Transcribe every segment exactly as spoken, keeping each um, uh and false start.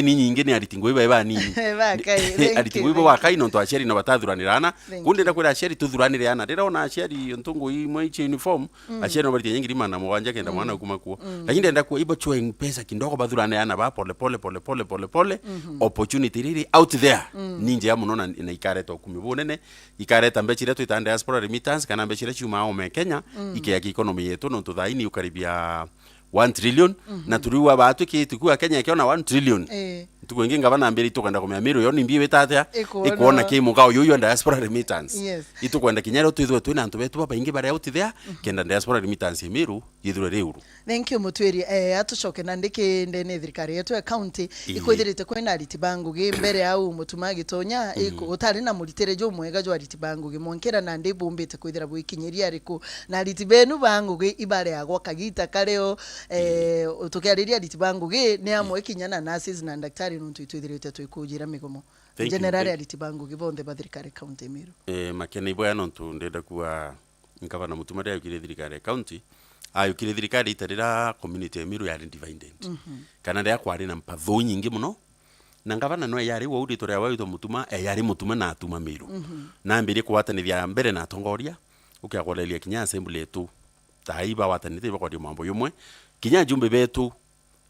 ni nyingi ni ariti ngui bae banini. Bakai, thank ariti you, ngui thank bo you. Bakai nontu aciari no batathuranira ana. Thank Ku ndenda you. Kwira aciari tuthuranire ana. Rira ona aciari ontu ngui imwe icio uniform, mm, aciari no baritie nyingi ngiri magana mugwanja kenda mwana, mm, ukuma kuo. Mm. Lakini ndenda kuwa ibo chwe pesa kidogo bathurane ana ba pole pole, pole pole, pole pole. Mhm. Opportunity riri out there. Mm. Ni njea muno na, na ikareta ukumi bunene, ikareta mbeca iria twitaga diaspora remittance kana mbeca iria ciumaa ome Kenya, mm, ikeaki economy yetu nontu thaa ii ni ukaribia one trillion, mhm, na turiuga baatwi ki tukua Kenya ikiona one trillion. Eh. Ntuku ingi ngavana ambiri itukwenda kumenya Miru yo ni mbi wita atia? Ikuona. Ikuona ki mugao yuyu wa diaspora remittance. Yes. Itukwenda kinya rio twithwe twina antu betu babaingi bari out there, mhm, kenda diaspora remittance ya Miru yithirwe ri uru. Thank you, Mutwiri. Eh, atucoke na ndiki ndene thirikari yetu ya county. Ii. Ikwithirite kwina ariti ba ngugi mbere au Mutuma agitonya, mm, iku-, gutari na muritire jumwega jwa ariti ba ngugi. Mwankira nandi bumbite kwithira bwikinyiria ariku? Na ariti benu ba ngugi ibareagwa kagita kario, eh, tukiariria ariti ba ngugi ni amwe kinya na nurses na ndaktari nontu itwithirite twikujira migomo. Thank you, generally, thank you. Ariti ba ngugi bonthe ba thirikari county Miru. Eh, makena iboya nontu ndenda kuwa ngavana Mutuma riria ayukire thirikari ya county, ayukire thirikari ita riria community ya Miru yari divided. Mhm. Kana riria kwari na mpathu nyingi muno, na ngavana no yari wa urito ria wawitwa Mutuma, e yari Mutuma na atuma Miru. Mhm. Na ambirie kuwatanithia mbere na atongoria, ukiakoreria kinya assembly yetu. Thaa ii bawatanite ibakwaria mambo yumwe. Kinya ajumbe betu,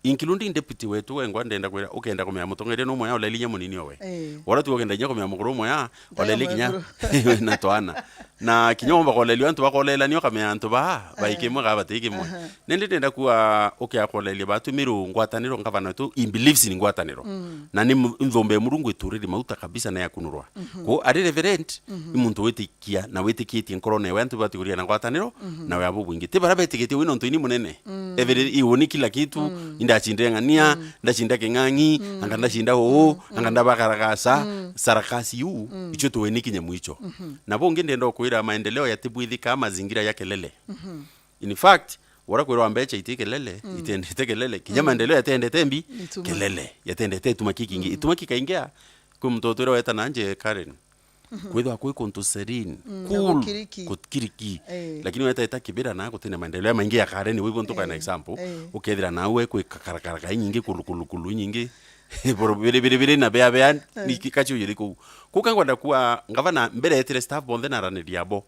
including deputy wetu wengwa, ndenda kwira, ukenda kumenya mutongeria no mwe ya oleli nya munini owe. Eh. Wala tu ukenda nya kumenya mukuru mwe ya, ndaya oleli kinya mukuru. Na twana. Na kinya omba koleli antu bakolelania ukamenya antu ba, ba, eh, ikimwe ka bati ikimwe. Aha. Nindi ndenda kuwa ukia kolelia batu Miru ngwataniro ngavana wetu, he believes in ngwataniro. Mm. Na ni mu-, nthombe ya Murungu ituriri mauta kabisa na yakunurwa. Mhm. Ko ari reverend, mhm, ni muntu witikia na witikitie nkorone we antu bati kuria na ngwataniro, mhm, na we abu bwingi. Ti bara betikitie wina untu ini munene. Mm. Every, iwe ni kila kitu, mm, indacinde ng'ania, mm, ndacinda king'ang'i, mm, anga ndacinda uu, mm, anga, mm, ndabakaragasa, mm, sarakasi uu, mm, icio tuwe ni kinya mwicho. Mhm. Na bungi ndenda kwira maendeleo yatibwithika mazingira ya kelele. Mhm. In fact, wara kwirwa mbecha iti kelele, mm, itendete kelele. Kinya, mm, maendeleo yatendete mbi, ituma, kelele, yatendete ituma kikingi. Mm. Ituma kikaingia, kwi muntu uria wetana nje Karen. Mhm. Kwithwa kwi kuntu serene, mm, cool, na gukiriki. Gukiriki. Eh. Lakini weteta Kibira na gutina maendeleo maingi ya Karen, wigwo ntuka na, eh, example, eh, ukethira na we kwi kakarakara kai nyingi, kulu, kulu, kulu nyingi. Boro biri, biri, biri na bea, bea, eh, ni ki-, kachi uyiri kuu. Kuka ngwenda kuwa ngavana mbere etire staff bonthe na araniria bo.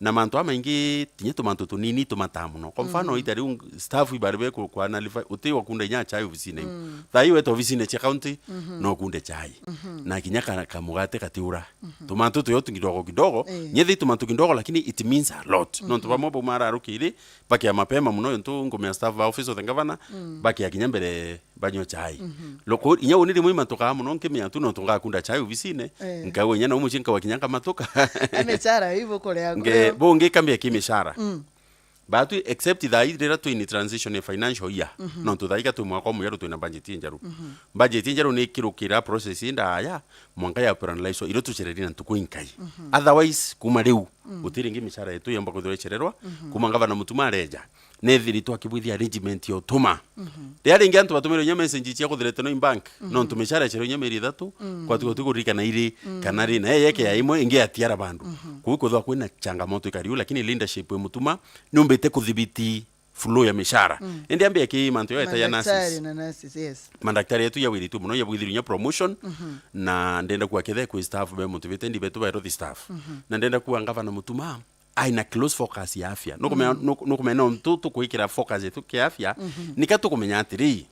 Na mantu amaingi, tinya tumantu tunini tumataa muno. Kwa mfano, mm, ita riu staff ibari be ku-, kwana lifa, uti wa kunda inya chai ofisine iu. Mm. Thaa ii weta ofisine cia county, mhm, no kunde chai. Mhm. Na kinya ka-, kamugate katiura. Mhm. Tumantu tuyo tu kidogo kidogo, eh, nyethi tumantu kidogo, lakini it means a lot. Nontu, mhm, bamwe bauma ararukiri, bakia mapema muno, yontu ngumea staff ba office of the governor, mm, bakia kinya mbere banywe chai. Mhm. Loko, inya uni rimwe imatukaa muno nkimenya tu nontu ngakunda chai ofisine, eh, nkagwa inya na umuci nkawa kinya nkamatuka. Emechara ibo kuria nge, kuria. Bo nge kambia kimishara. Mm. But except thaa ii riria twi in transition ya financial year, mhm, nontu thaa ii ka twi mwaka umwe, twina budget injeru. Mhm. Budget injeru ni kirukira process indaya, mwanka ya operationalize, iro tucereria na ntuku inkai. Mhm. Otherwise, kuma riu, mm, gutiri ingi mishara yetu yomba kwithirwa icererwa, mhm, kuma ngavana Mutuma areja. Nethiri twakibwithia arrangement ya utuma. Mhm. Riria ringi antu batumirwe inya message cia kuthirete no in bank, mhm, nontu mishara icererwe inya mieri ithatu, mm, kwatu guti kuririkana iri, mm, kana ri, na yeye yeke ya imwe ingi yatiara bandu. Mhm. Kuu kwithwa kwina changamoto ikariu, lakini leadership ya Mutuma numbite kuthibiti flow ya mishara. Mm. Indi ambia ki mantu yo eta ya nurses. Madaktari na nurses, yes. Madaktari yetu ya wiritu muno ya bwithiru nya promotion, mhm, na ndenda kuwa kethe kwi staff be motivated, ndi betu ba health staff. Mhm. Na ndenda kuwa ngavana Mutuma aina close focus ya afya. Nukumenya, mm, nuk-, nukumenya nontu tukwikira focus yetu kia afya, mhm, nika tukumenya atiri,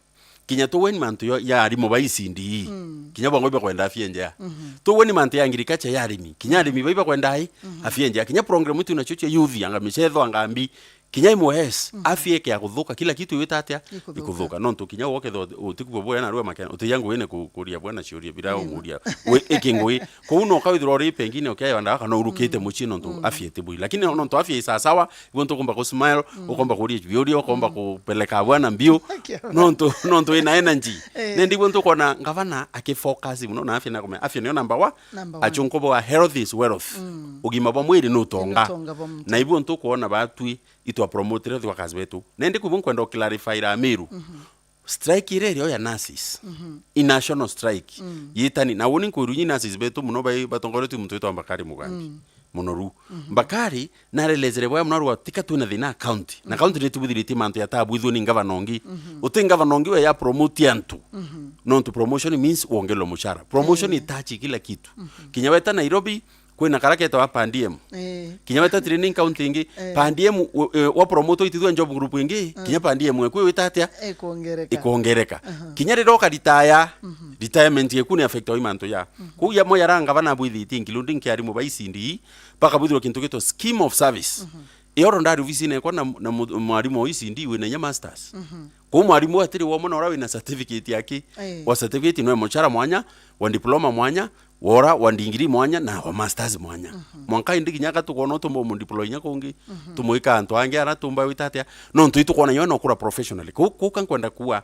kinya tuweni mantu yo, ya arimu ba E C D E, mm, kinya bangwe bakwenda afya njea. Mhm. Tuweni mantu ya agriculture ya arimi, kinya arimi bai bakwenda ai, mhm, afya njea. Kinya program itu nacio cia youth, anga micetho, anga mbi, kinya M O S, mm, afya ike ya kuthuka, kila kitu iwita atia? Ikuthuka. Ikuthuka. Nontu kinya wokethwa utikubwa bwena narua makena, utiya ngwine ku-, kuria bwana ciuria bila, mm, umuria. We, iki ngui. Kou no kawithirwa uri pengine ukiayo ndawa kana urukite, mm, mucii nontu, mm, afya iti bui. Lakini nontu afya i sawasawa, ibo ntukumba ku smile, mm, ukomba kuria biuria, ukomba, mm, kupeleka bwana mbio. Nontu, nontu ina energy. Eh. Nendi ibo ntukona ngavana akifocus muno na afya na kumenya afya niyo number one. Number one. Achunko bwa health is wealth. Mm. Ugima bwa mwiri ni utonga. Ni utonga bwa muntu. Na ibo ntukuona batwi itwa promote health workers betu. Nendi kubu nkwenda clarify ra Miru. Mhm. Strike iria irio ya nurses. Mhm. I national strike. Mm. Yitani, na woni nkwirunyi nurses betu muno bai batongoretwe muntu witwa Bakari Mugambi. Mm. Munoru. Mhm. Bakari narelezere bwaya muno arua tika twina thina a county. Na county nitubwithiritie mantu yataabwithua ni ngavana ungi. Mhm. Uti ngavana ungi we ya promote antu. Mhm. Nontu promotion means wongererwa mushara. Promotion Eh. itachi kila kitu. Mhm. Kinya weta Nairobi, kwina kara ketawa per diem. Eh. Kinya weta training county ingi, Eh. per diem, u-, e, wa promote itithua job group ingi, Mm. kinya per diem eku wita atia? Ikwongereka. Ikwongereka. Aha. Kinya riria ukaritaya, Mhm. retirement yeku ni affect oi mantu ya. Mhm. Kuu yamo yara ngavana abwithitie including kiarimu ba E C D, mpaka bwithirwa kintu gitwa scheme of service. Mhm. Ioro ndari ofisine ekwa na, na mu-, mwarimu wa E C D wina inya masters. Mhm. Kuu mwarimu atiri womwe na ura wina certificate yake. Eh. Wa certificate nwe muchara mwanya, wa diploma mwanya, wora wa degree mwanya, na wa masters mwanya. Mhm. Mwanka indi kinya ka tukona utumba umudeploy inya kungi, Mhm. tumwika antu angi ara tumba wita atia. Nontu itukona nyo na ukura professionally. Kuu, kuu ka nkwenda kuwa,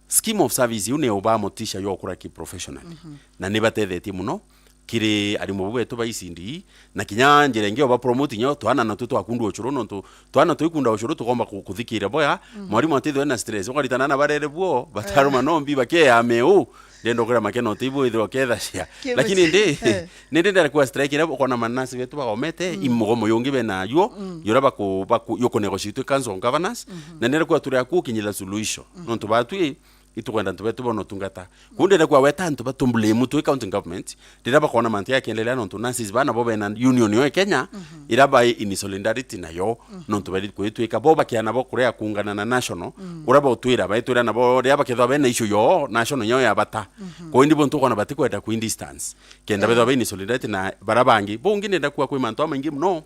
scheme of service iu ni uba motisha yo ukura ki professionally. Mhm. Na ni batethetie muno kiri arimu bau betu ba E C D, na kinya njira ingi oba promote nyo twana natwi twakundwa ucuru, nontu twana twikunda ucuru tukomba ku-, kuthikira boya, Mm. mwarimu atithwe na stress, ukaritana na barere buo, bataruma Eh. nombi, bakeya meu, ndenda ukira makena uti ibu ithirwa kethacia. Kibu Lakini ci-, ndi, eh. nindi ndenda kuwa strike iria ukona manasi betu bagomete, Mm. imugomo yungi bena yuo, Mm. yura baku-, baku-, yuku negotiate council of governors, Mhm. na ndenda kuwa turi aku ukinyira suluhisho. Mhm. Nontu batwi, itukwenda antu betu bona utungata. Kuu ndenda kuwa weta antu batumbulemu twi county government, riria bakona mantu yakiendelea nontu nurses bana bo bena union yo ya Kenya, Mhm. ira bai in solidarity nayo, Mhm. nontu bari kwitwika bo bakia nabo kuria kuungana na national, Mm. uria bautwira, baitwira nabo riria bakethwa bena issue yo, national nyo ya bata. Mhm. Kuu indi bo ntukona batikwenda ku in distance. Kenda Eh. bethwa bai in solidarity na bara bangi. Bungi ndenda kuwa kwi mantu amaingi muno.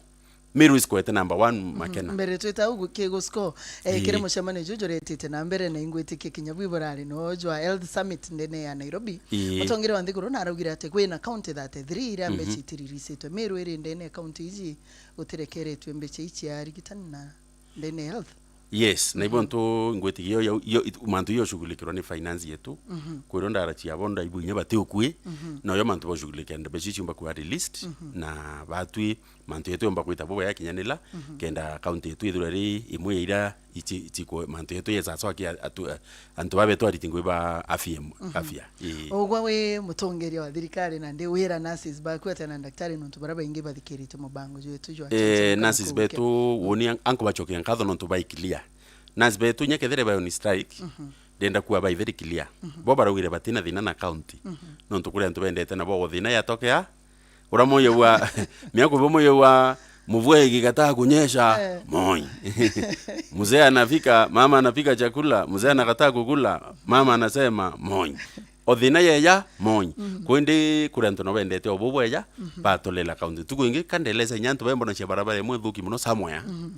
Meru is kwete number one, Mhm. Makena. Mbere twita ugu ki gu score, eh, Ii. kiri mucemanio juju juretite na mbere na ingwitikia kinya bwi burari no jwa Health Summit ndene ya Nairobi. Ii. Mutongeria wa nthiguru naraugire ati kwina county thirty-three iria Mhm. mbeca itiririsitwe. Meru iri ndene ya county iji gutirekeretwe mbeca ici ya arigitani na ndene ya health. Yes, na ibo Mhm. ntu ngwitikia yo, yo, yo, it-, mantu yo shugulikirwa ni finance yetu. Mhm. Kwirwo ndara cia bo ndaibu inya bati ukui, Mhm. noyo mantu bo shugulikira mbeca ici ciumba kuwa released, Mhm. na batwi mantu yetu yomba kwita bubwega kinyanila, Mhm. kenda county yetu ithirwe ri imwe ya iria ichi, ichi ko mantu yetu yesa so aki atu, antu babetu ariti ngui ba afya, Mhm. afya. Ii. Ugwa wi mutongeria wa thirikari na ndi wira nurses baku atia na daktari nontu bara baingi bathikirite mubango jwetu jwa Eh, chanjo nurses kana betu kubukia. Woni an-, anko bachokia nkatho nontu bai clear. Nurse betu inya kethire bai on strike, Mhm. ndenda kuwa bai very clear. Mhm. Bo baraugire batina thina na county. Mhm. Nontu kuri antu bendete nabo thina yatokea. Ura moyo wa, miako bo moyo wa, mvua ikikataa kunyesha, Eh. moi. Mzee anafika, mama anapika chakula, mzee anakataa kukula, mama anasema, moi. O thina yeya, moi. Mhm. Kwindi kuri antu nabo bendete o bo bweya, Mhm. batolela county. Tuku ingi kandelesa inya antu bembona cia barabara imwe thuki muno somewhere. Mhm.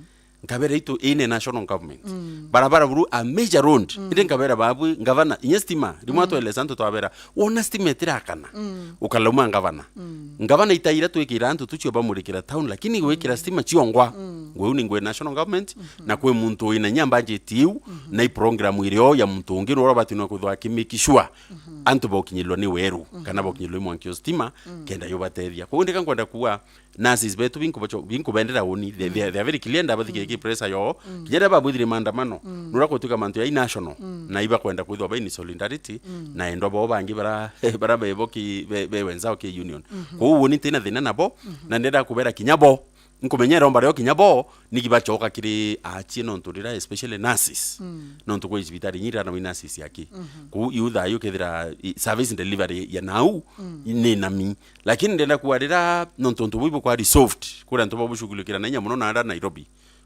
Nkabera itu ine national government. Mm. Barabara buru a major road. Mm. Indi nkabera babu ngavana, inya stima, rimwe Mm. atwelesa antu twabera, wona stima itirakana. Mm. Ukalauma ngavana. Mm. Ngavana itaira twikira antu tucio bamurikira town, lakini gwikira Mm. stima ciongwa. Mm. Ngweu ni ngwe national government, Mhm. na kwi muntu wina inya budget iu, Mhm. na i program irio ya muntu ungi nura bati no kuthwa akimake sure Mhm. antu bokinyirwa ni weru, Mhm. kana bokinyirwa ni mwanki o stima, Mm. kenda yubatethia. Koguo ndika nkwenda kuwa, nurses betu binkubacho-, binkubendera uni, they, they, they are very clear, ndabathikire Mm. ki pressure yo. Mm. Kinya riria babwithire maandamano, Mm. nura kutuika mantu ya national, Mm. na ibakwenda kwithwa bai in solidarity, Mm. na endwa bao bangi bara, bara bebo ki, be, be wenzao ki union. Mhm. Koguo uni ntina thina nabo, Mhm. na ndenda kubera kinya bo, nkumenya iromba rio kinya bo, niki bachoka kiri achie nontu rira, especially nurses. Mm. Nontu kwi cibitari inya irana wi nurses aki. Mhm. Koguo iu thayu kethira i, service delivery ya nau, Mm. ni nami. Lakini ndenda kuwa rira nontu untu buu bukwa resolved, kuri antu babushughulikira na inya muno na ara Nairobi,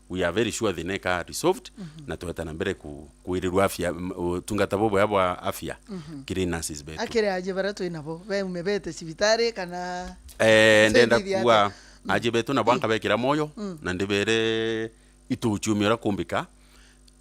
we are very sure thina ika resolved, Mhm. na tweta na mbere ku-, kwirirwa afya, m-, utungata bubwega bwa afya Mhm. kiri nurses betu. Akiri aje bara twi nabo, beume bete cibitari kana Eh, ndenda tuteithithia kuwa atia? Mm. aje betu nabo nkabekira moyo, Mm. na ndibere ituchiumia uria kumbika.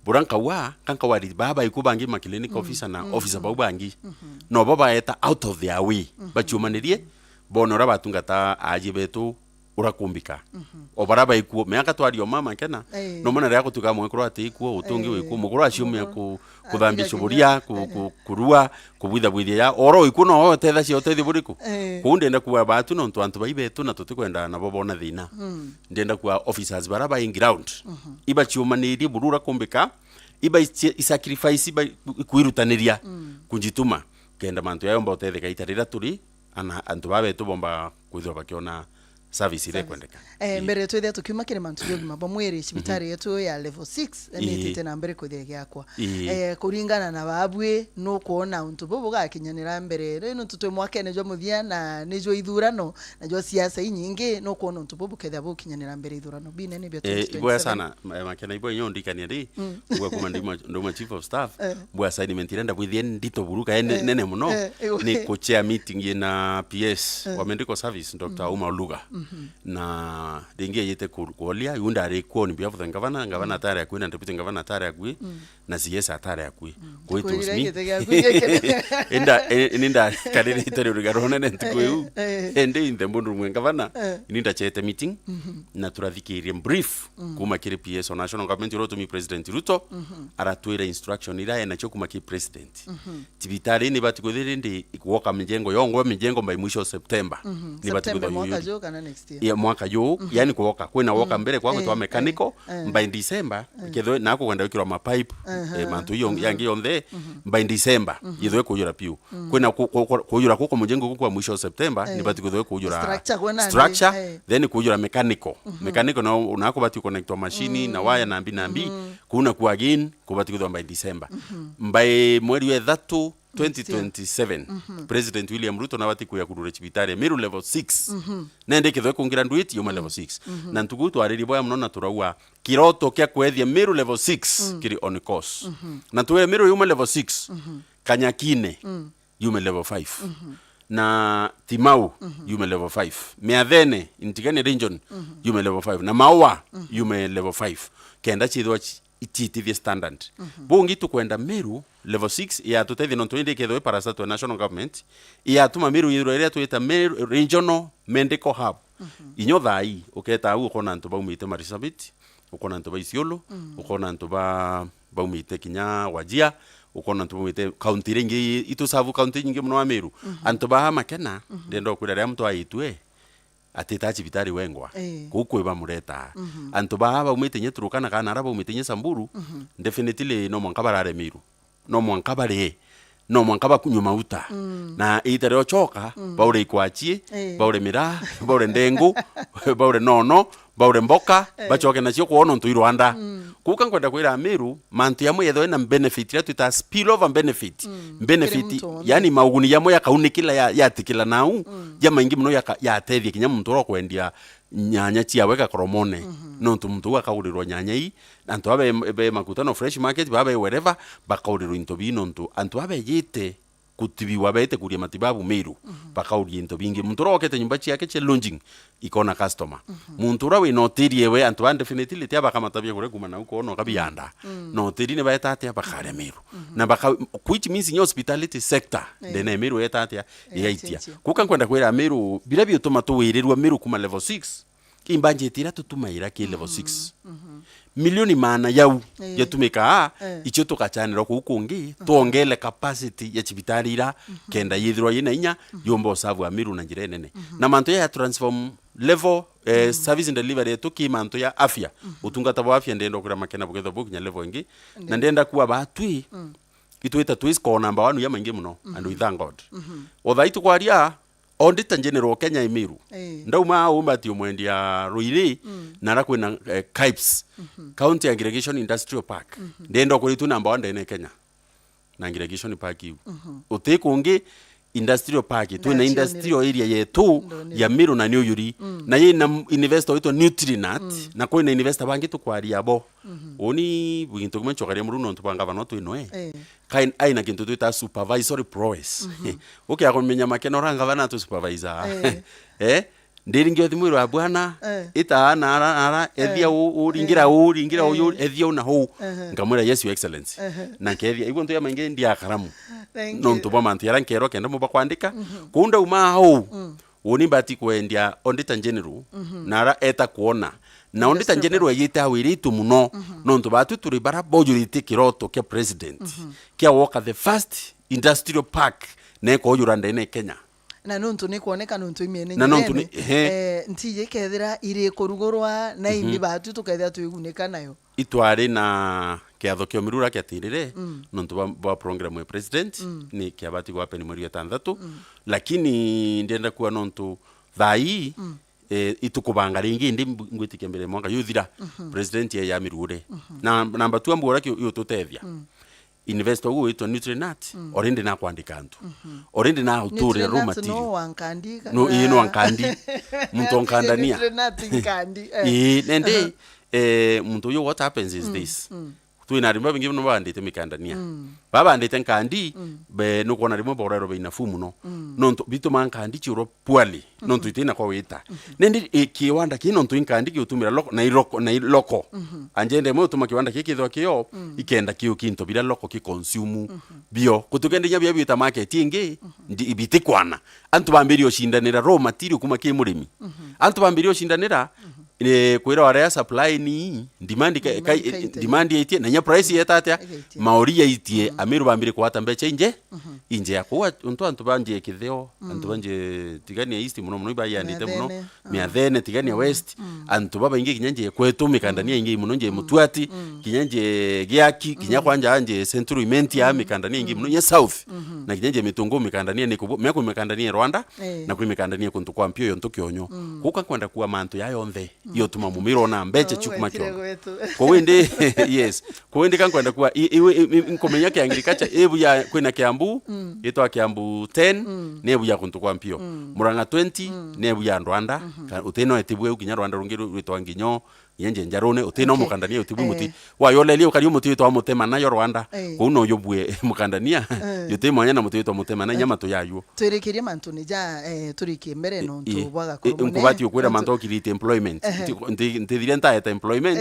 Bura nkauga, ka nkauga ri, baa baiku bangi ma clinic Mm, officer na mm, officer mm. bau bangi. Mhm. No bo baeta out of their way. Mhm. Baciumanirie, bone uria batungata aji betu uria kumbika. Mhm. O bara baikuo, miaka twari o mama kena, Eh. no mwana ria gutuika mwekuru ati ikuo, utungi Eh. wikuo, mukuru aciumia Mukuru. ku-, kuthambia Atiga cuburia, kinya. ku-, Eh. ku-, kurua, kubwithabwithia ya, oro ikuo no utethacia utethio buriku? Eh. Kuu ndenda kuwa batu nontu antu bai betu na tutikwenda nabo bona thina. Mm. Ndenda kuwa officers bara bai ground. Mhm. Ibaciumanirie buru uria kumbika, iba ici-, isacrifice, iba ikwirutaniria Mm. kunjituma, kenda mantu yayomba utetheka ita rira turi, ana, antu baa betu bomba kwithirwa bakiona service iria ikwendeka. Eh, mbere twithia tukiuma kiri mantu ja ugima bwa mwiri, cibitari yetu ya level six ni itite na mbere kwithia igiakwa. Eh, kuringana na babui, nukwona untu bubu bugakinyanira mbere? Riu nontu twi mwakene jwa muthia na ni jwa ithurano na jwa siasa inyingi, nukwona untu bubu bukethia bukinyanira mbere ithurano binene bia twenty twenty-seven? Eh, ibwega sana, ma-, Makena, ibwega nyo ndikania ri, ibwega kuma nduma, nduma chief of staff, eh, bwa assignment iria ndabwithie ndito buru, kae ne-, eh, nene muno, eh, ni kuchair meeting ina P S wa medical service, Doctor Auma Oluga. Na ringi ejite ku-, kuoria, iu ndari kuo on behalf of the governor, governor atari akui na deputy governor atari akui, na C S atari akui. Kwitu ntikwirire giti giaku gikiri. Inda, e-, ni ndakaririte rurigaro runene ntuku iu. Eh, eh. Indi in the boardroom ya governor, eh, ni ndachete meeting, na turathikirie brief kuma kiri P S o national government uria utumi President Ruto, aratwira instruction iria enacio kuma kiri president. Cibitari ni ibati kwithirwa indi gwoka mijengo yongwa, mijengo by mwisho September. Ni ibati September kwithirwa mwaka yuyuri. Juu kana next year? Yeah, mwaka juu, yani kwoka. Kwina woka mbere kwa gwitwa mechanical, eh, by December, kethwe na kukwenda gwikirwa ma pipe, eh, mantu iyo yangi yonthe, by December, yithwe kujura piu. Kwina ku-, ku-, ku-, kujura kuko mujengo kuku kwa mwisho September, ni ibati kwithwe kujura structure kwena ngi, structure, eh, then kujura mechanical. Mechanical na, na kubati connectwa machine, na waya na mbi na mbi, kuna ku again, kubati kwithwa by December. By mweri wa ithatu, twenty twenty-seven, President William Ruto nabati kuya kurura cibitari ya Meru level six. Nende kethwe kungira nduiti yuma level six. Na ntuku twaririe bwaya muno na turauga kiroto kia kwethia Meru level six kiri on course. Na twire Meru yuma level six, Kanyakine yume level five. Na Timau yume level five. Miathene, Ntigania region, yume level five. Na Maua yume level five. Kenda chithwa chi-, ichitithie standard. Bungi tukwenda Meru level six yatutethia nontu indi ikethirwa i parastatal national government, yatuma Meru yithirwa iria twita Meru Regional Medical Hub. Inyo thaa ii, uketa au ukona antu baumite Marsabit, ukona antu ba Isiolo, ukona antu ba, baumite kinya Wajir, ukona antu baumite kaunti iria ingi, itu serve kaunti nyingi muno wa Meru. Antu baa Makena, ndenda ukwira riria muntu aitue, atita cibitari wengwa. Ii. Kuu kwi bamuretaa. Antu baa baumite nye Turkana kana ara baumite nye Samburu, definitely no mwanka barare Meru. No mwanka barie. No mwanka bakunywe mauta. Na iita ria ucoka, baure ikwachie, baure miraa, baure ndengu, baure nono, baure mboka, bacoke nacio kwona untu i Rwanda. Kuu ka nkwenda kwira Meru, mantu yamwe yethwe na benefit, iria twita spill over benefit. Benefit, kiri muntu wonthe. Yani mauguni yamwe ya kauni kila ya, yatikila nau, ya maingi muno yaka-, yatethia kinya muntu uria ukwendia nyanya ciawe Gakoromone. Nontu muntu uu akagurirwa nyanya ii, antu aba be, be Makutano Fresh Market, baba be wherever, bakaurirwa into bii nontu antu aba bejite kutibiwa, bete kuria matibabu Meru, bakauria into bingi. Muntu uria okete nyumba ciake cia lodging, ikona customer. Muntu uria wina hoteli ewe, antu ba definitely tia bakamatabia kuria kuma nau kono kabianda. Na hoteli ni baeta atia bakaria Meru. Na baka-, which means inya hospitality sector, ndene ya Meru yeta atia? Yaitia. Yaitia. Kuka nkwenda kwira Meru, biria biutuma tuwirirua Meru kuma level six, imbanjeti iria tutumaira ki level six. Milioni maana yau yatumikaa, icio tukachanirwa kuu kungi, twongele capacity ya cibitari ira, kenda yithirwa yina inya, yumba usavu wa Meru na njira inene. Na mantu ya transform level, eh, service delivery yetu ki mantu ya afya. Utungata bwa afya ndenda kwira Makena bukethwa bukinya level ingi. Na ndenda kuwa batwi, itwita twi score number one ya maingi muno, and we thank God. O thaa itukwaria, Auditor General Kenya i Meru. Ndauma au mbati umwendia Ruiri, na ara kwina, eh, KAIPS, County Aggregation Industrial Park. Ndenda kwira itwi number one ndene Kenya. Na aggregation park iu. Uti kungi industrial park, twina industrial area yetu ya Meru na ni uyuri. Na yina investor witwa Nutrinat, na kwina investor bangi tukwaria bo. Uni gintu kimwe nchokaria Muru nontu bwa ngavana twinoe. Kain-, aina kintu twita supervisory prowess. Ukia kumenya Makena ura ngavana tu supervisor. Eh, ndiringi thimu irwa bwana, ita na ara, ara, ethia u, uringira u, uringira uyu, ethia u na u. Nkamwira, "Yes, Your Excellency." Na nkethia, igua ntu ya maingi ndia karamu. Nontu bwa mantu yara nkerwa kenda muba kwandika. Kuu ndauma au, uni mbati kwendia Auditor General, na ara eta kuona. Na Auditor General ejite awiritu muno, nontu batu turi bara bojurite kiroto kia president, kia woka the first industrial park, na ekojura ndene Kenya. Na nontu ni kwoneka nontu imiene. Na nontu ni, ehe. Eh, ntiji ikethira iri kurugurwa, na indi batu tukethira twigunika nayo. Itwari na kiatho kia umirura kiatirire, nontu bwa, bwa program ya president, ni kiabati gwa happen mweri wa itantatu. Lakini ndienda kuwa nontu thaa ii, eh, itukubanga ringi, indi mbu-, ngwitikia mbere mwanka yuthira, president ye ya mirugure. Na namba tu ambu uria ki-, yututethia. Investor ugu witwa Nutrinat, already nakwandika antu. Already na uturira raw material. No, ii, no ankandi. Muntu onkandania. Nutrinat nkandi, eh. Ii, nende, eh, muntu uyu, what happens is this. Twina arimi babingi mono babandite mikandania. Babandite nkandi, be nukwona rimwe borero baina fu mono. Nontu bituma nkandi ciurwa poorly. Nontu itina kwa wita. Nindi, i, kiwanda kii nontu inkandi giutumira loko, na iroko, na iloko. Anjenda imwe utuma kiwanda kii kithwa kio, ikenda kiu kinto bira loko ki consume bio. Kutukenda inya bia biuta market ingi, ndi, bitikwana. Antu bambirie ucindanira raw material kuma ki murimi. Antu bambirie ucindanira, eh, kwira aria supply ni demand ka, demand ka, kaitie, demand yaitie, na inya price yeta atia, igaitie, maori yaitie, Amiru bambirie kwata mbecha inje, inje ya kuua, untu antu banjie kitheo, antu banjie Tigania East muno muno, ibayandite muno, Miathene, Tigania West, antu babaingi kinya nje kwetu, mikandania ingi muno, nje Mutuati, kinya nje Giaki, kinya kwanja nje Central Imenti ya mikandania ingi muno, inya South, na kinya nje Mitungu mikandania ni kubu, mia kwi mikandania Rwanda, na kwi mikandania kuntu kwa mpio yo ntu kionyo. Kuka nkwenda kuwa mantu ya yonthe. Iyo tuma mumira ona mbecha ciu kuma kiongo. Kou indi, yes. Kou indi ka nkwenda kuwa, i, i, i, i, nkumenya kia agriculture, ibu ya kwina Kiambu, itwa Kiambu ten, ni ibu ya kuntu kwa mpio. Murang'a twenty, ni ibu ya Ndwanda, ka-, utino etibu eu kinya Rwanda rungi ru-, rwitwa Nginyo, kinya nje Njarune, utino mukandania utibu muti. Wayo leli ukari umuti witwa Mutema nayo Rwanda. Kou no yobue mukandania, yuti mwanya na muti witwa Mutema na inya matu yayo. Twirikirie mantune ja, eh, turikie mbere nontu bwa Gakuru Munene. Nkubati ukwira mantu o create employment. Nti-, nti-, ntithire ntaeta employment.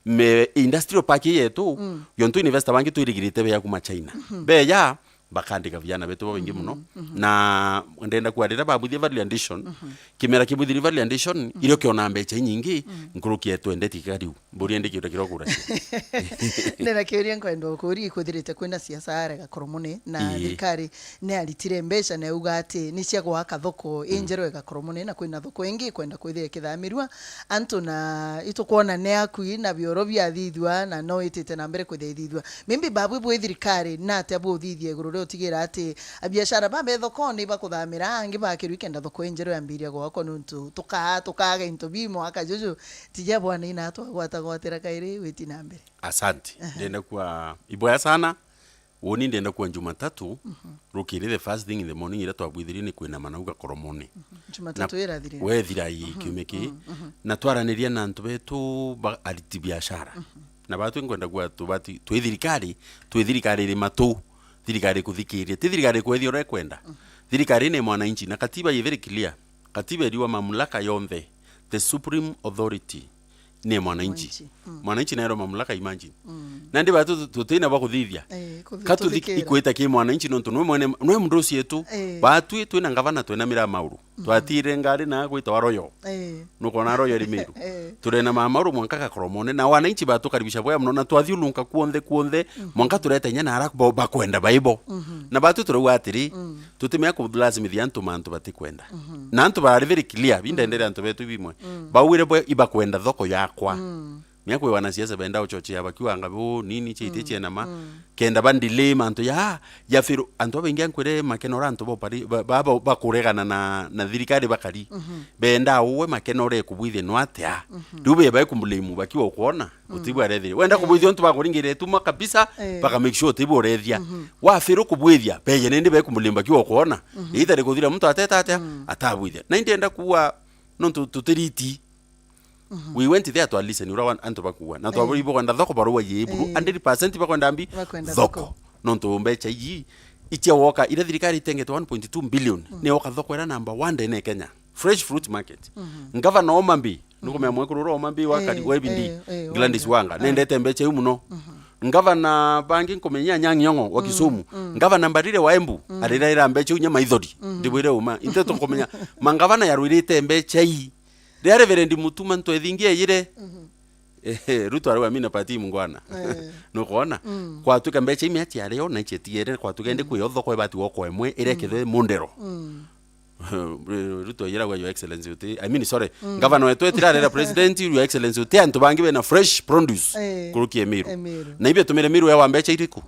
Me industrial park yetu, yontu investor bangi twirigirite beya kuma China. Beya, bakandika vijana betu babaingi muno. Na ndenda kuarira babuthie value addition. Kimera kibuthirie value addition, irio kiona mbecha inyingi, nkuruki yetu endeti kariu. Mburi indi kiuria kiria ukuracia. Ndina kiuria nkwenda ukuria, ikwithirite kwina siasa are Gakuru Munene, na thirikari ni aritire mbecha na yauga ati ni cia gwaka thoko injeru e Gakuru Munene, na kwina thoko ingi ikwenda kwithira ikithamirua antu, na itukwona ni akui na bioro biathithua, na no itite na mbere kwithira ithithua. Maybe babu bwi thirikari, na atia buthithia iguru ria utigira ati abiashara ba be thokoni bakuthamira, angi bakirua ikenda thoko injeru yambiria gwakwa, nontu tuka-, tukaga into bi mwaka juju. Tija bwana ina twagwata gwatira kairi witi na mbere. Asante. Ndenda kuwa iboya sana. Woni ndenda kuwa Jumatatu, rukiri the first thing in the morning ira twabwithirie ni kwina manauga Koromone. Jumatatu irathire. Wethira ii kiumia ki. Na twaraniria na antu betu ba ariti biashara. Na batu nkwenda kuwa tubati, twi thirikari, twi thirikari iri matu, thirikari kuthikiria. Ti thirikari kwethia uria ikwenda. Thirikari ni mwananchi, na katiba i very clear. Katiba iriwa mamlaka yonthe, the supreme authority, ni mwananchi. Mwananchi. Mwananchi naero mamlaka, imagine. Nandi batu tu-, tutina bwa kuthithia. Eh, kuthi-, ka tuthi-, tuthikira. Ikwita ki mwananchi nontu nwe mwene, nwe mndosi yetu. Eh. Batwi twina ngavana twena mira mauru. Twatire ngari na gwitwa Royal. Eh. Nukona Royal ri Meru. Eh. Turena ma mauru mwanka Gakoromone, na wananchi batukaribisha bwega muno, na twathiurunka kuonthe kuonthe, mwanka tureta inya na ara bo-, bakwenda baibo. Na batu turauga atiri, tutimea kulazimithia antu mantu batikwenda. Na antu bari very clear, bindendere antu betu bimwe. Baugire bwe ibakwenda thoko yakwa. Mia kwi wanasiasa benda uchochea bakiuga ngabu nini chiti chiena ma. Kenda ba delay mantu ya, ya firu, antu abaingi ankwire makenora antu bo pari, ba, ba, ba, bakuregana na, na thirikari bakari. Benda uwe makenore kubwithia no atia. Riu be bai kumblame bakiwa ukwona, utibu arethire. Wenda kubwithia untu bakuringire tuma kabisa, baka make sure utibu urethia. Wa firu kubwithia, beye nindi bai kumblame bakiwa ukwona. Ita rikuthira muntu ateta atia, atabwithia. Na indenda kuwa, nontu tutiriti. We went there to listen, ura wa-, antu bakuwa. Na twaburi bokwenda thoko barua ye buru, hundred percent bakwenda mbi? Bakwenda thoko. Thoko. Nontu mbecha iji, ichia woka, ira thirikari itengete one point two billion, ni woka thoko ira number one ndene Kenya. Fresh fruit market. Ngavana Homa Bay, nukumea mwekuru ura Homa Bay wa kari, wa Ebindi, eh, eh, Gladys Wanga. Wanga. Nendete mbecha iu muno. Ngavana bangi nkumenya Anyang' Nyong'o wa Kisumu. Ngavana Mbarire wa Embu, ariraira mbecha iu nya maithori. Ndibwire uma. Inte tukumenya, mangavana yarwirite mbecha ii. Ria Reverend Mutuma ntwethingi eyire. Ehe, Ruto arauga, "Mimi na party mungwana." Eh. Nukwona? Kwatuika mbecha imi ati ario na ichetigere, kwatuika indi kwi otho kwa ibati woko emwe irekethwe mundero. Ruto yiragwa, "Your Excellency, uti, I mean, sorry, Governor wetu etirarera President, Your Excellency, uti antu bangi bena fresh produce kuruki Emiru." Na ibe tumire Miru yawa mbecha iriku?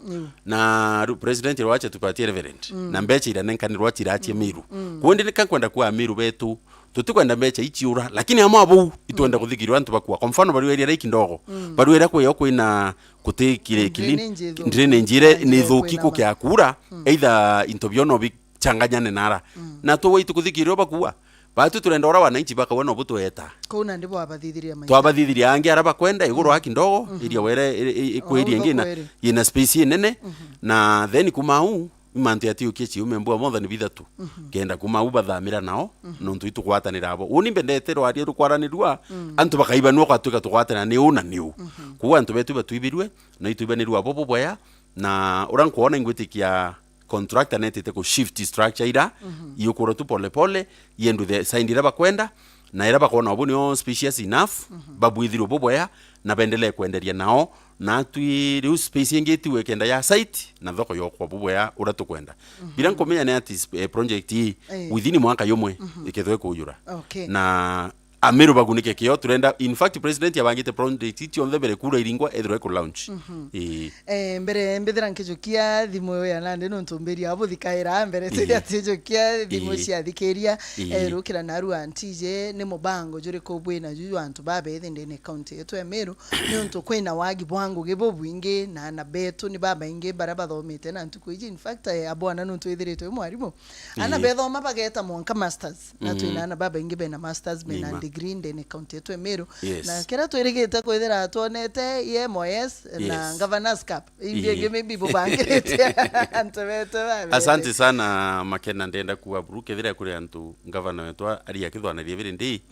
Na ru-, President rwache tupatie Reverend. Na mbecha iranenkanirwa chirache Miru. Kundi nika nkwenda kuwa Miru betu, Tutikwenda mbeca iciura, lakini amwe abou itwenda kuthikirwa antu bakua. Kwa mfano, barua iria rai kindogo. Barua iria kwiyo kwina kuti kire-, clean, drainage ithuku, drainage iria ni ithuku thuki ina ma- gukea kura, either into bio no bichanganyane nara. Na tuwe itukuthikirwa bakua. Batu turenda ura wananchi bakawe no butweta. Kuu nandi bwabathithiria maita. Twabathithiria angi ara bakwenda iguru wa kindogo, iria were, i-, i-, i-, kwiria ingi na, kweri, yina space inene. Na then kuma au, mantu yatiukie ciume mbua monthe ni bithatu. Kenda kuma au bathamira nao, nontu itugwatanira abo. Uni mbendete rwaria rukwaranirua, antu bakaibanua kwatuika tugwatanira ni u na ni u. Kuu antu betu batwibirue, na itwibanirua abo bubwea, na ura nkwona ingwitikia contractor netite ku shift structure ira, iukurwa tu pole pole, yendu the side ira bakwenda, na ira bakona obu nio spacious enough, babwithirwe bubwea, na bendelee kwenderia nao, na atwi riu space ingi itiwe kenda ya site, na thoko yokwa bubwea ura tukwenda. Bila nkumenya ni ati sp-, eh, project ii, within mwaka yumwe, ikethwe kujura. Okay. Na Ameru bagunike kio turenda. In fact, president abangite project cionthe mbere kura iringwa ethirwe ku launch. Ii. Eh, mbere mbithira nkijukia thimu ya nandi nontu mbiria abuthikaira mbere. Ii. Tithia tijukia thimu ciathikiria. Ii. Eh, rukira narua ntije ni mubango juriku bwina juju antu babethi ndene county yetu ya Meru, ni untu kwina wagi bwa ngugi bubwingi na ana betu ni babaingi bara bathomete na ntuku iji. In fact, eh, abwana nontu ithiritwe mwarimu. Ana bethoma bageta mwanka masters. Na twina ana babaingi bena masters, bena degree ndene county yetu ya Meru. Yes. Na kira twirigite kwithira twonete E M O S na Governor's Cup. Ingi ingi maybe bubangirite antu betu babethi. Asante sana, Makena. Ndenda kuwa buru kethira kuri antu ngavana wetu a-, ari akithwanaria biri ndi,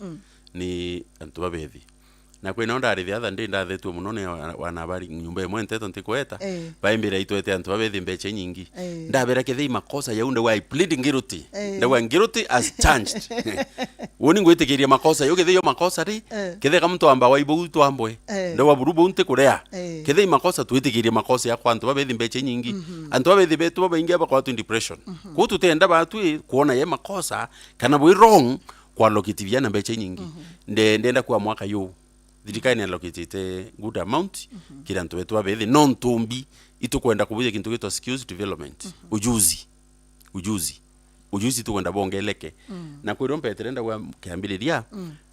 ni antu babethi. Na kwina o ndari the other day ndathetue muno ni wa-, wanabari nyumba imwe nteto ntikweta. Eh. Baimbira itwete antu babethi mbecha inyingi. Eh. Ndabera kethei makosa yau ndauga I plead guilty. Eh. Ndauga guilty as charged. Woni ngwitikiria makosa yau kethei yo makosa ri. Eh. Ketheka muntu amba waibu twambwe. Eh. Ndauga buru buu ntikurea. Eh. Kethei makosa twitikirie makosa ya kwa antu babethi mbecha inyingi. Antu babethi betu babaingi bakwatwa depression. Kuu tutenda batwi kuona ye makosa kana bwi wrong, kwalokiti biana mbecha inyingi. Nde-, ndenda kuwa mwaka yu thirikari ni allocatite good amount kiri antu betu babethi, no ntumbi itukwenda kubuja kintu gitwa skills development. Ujuzi. Ujuzi. Ujuzi tukwenda bongeleke. Na kwirwo mpetere ndauga kiambiriria,